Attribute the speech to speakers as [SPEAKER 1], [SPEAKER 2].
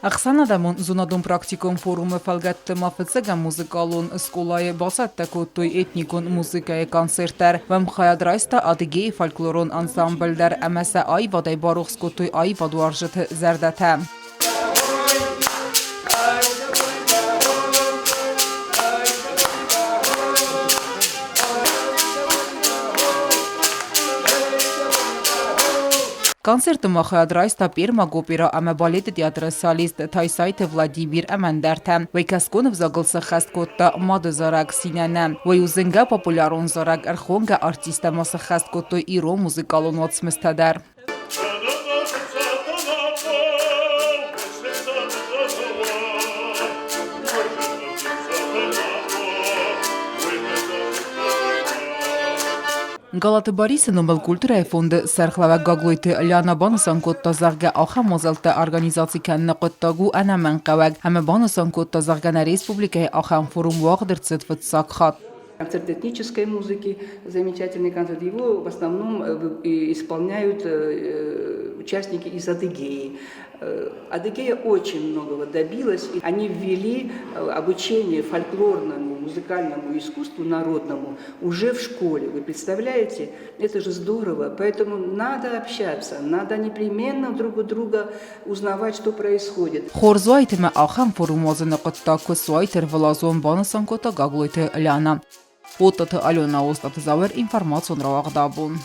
[SPEAKER 1] Ӕхсӕнадӕмон зонадон-практикон форумы фӕлгӕтты ма фыццӕгӕм музыкалон скъолайы бацӕттӕ кодтой этникон музыкӕйы концерт дӕр. Уым хайад райста Адыгейы фольклорон ансамбль дӕр ӕмӕ сӕ аивадӕй барухс кодтой аивадуарзджыты зӕрдӕтӕ. Концерты ма хайад райста Пермаг опера ӕмӕ балеты театры солист Тайсайты Владимир ӕмӕ ӕндӕртӕ. Уый кӕсгон ӕвзагыл сӕххӕст кодта мады зарӕг Синӕнӕ. Уый у зынгӕ популярон зарӕг, ӕрхонгӕ артисттӕ ма сӕххӕст кодтой ирон музыкалон уацмыстӕ дӕр. Галаты Борисы номыл культурӕйы фонды сӕргълӕууӕг Гаглойты Лиана банысан кодта, зӕгъгӕ, ахӕм мадзӕлттӕ организаци кӕныны хъуыддаг у ӕнӕмӕнгхъӕуӕг ӕмӕ банысан кодта, зӕгъгӕ, нӕ республикӕйы ахӕм форум уагъд ӕрцыд фыццаг хатт.
[SPEAKER 2] Концерт этнической музыки, замечательный концерт. Его в основном исполняют участники из Адыгеи. Адыгея очень многого добилась. Они ввели обучение фольклорному, музыкальному искусству народному уже в школе. Вы представляете? Это же здорово. Поэтому надо общаться, надо непременно друг у друга узнавать, что происходит.
[SPEAKER 1] Хорз уаид ӕмӕ ахӕм форум уадзыны хъуыддаг куы суаид ӕрвылазон, банысан кодта Гаглойты Ляна. Оттаты Алена, Остъаты Зауыр, информацион рауагъд абон.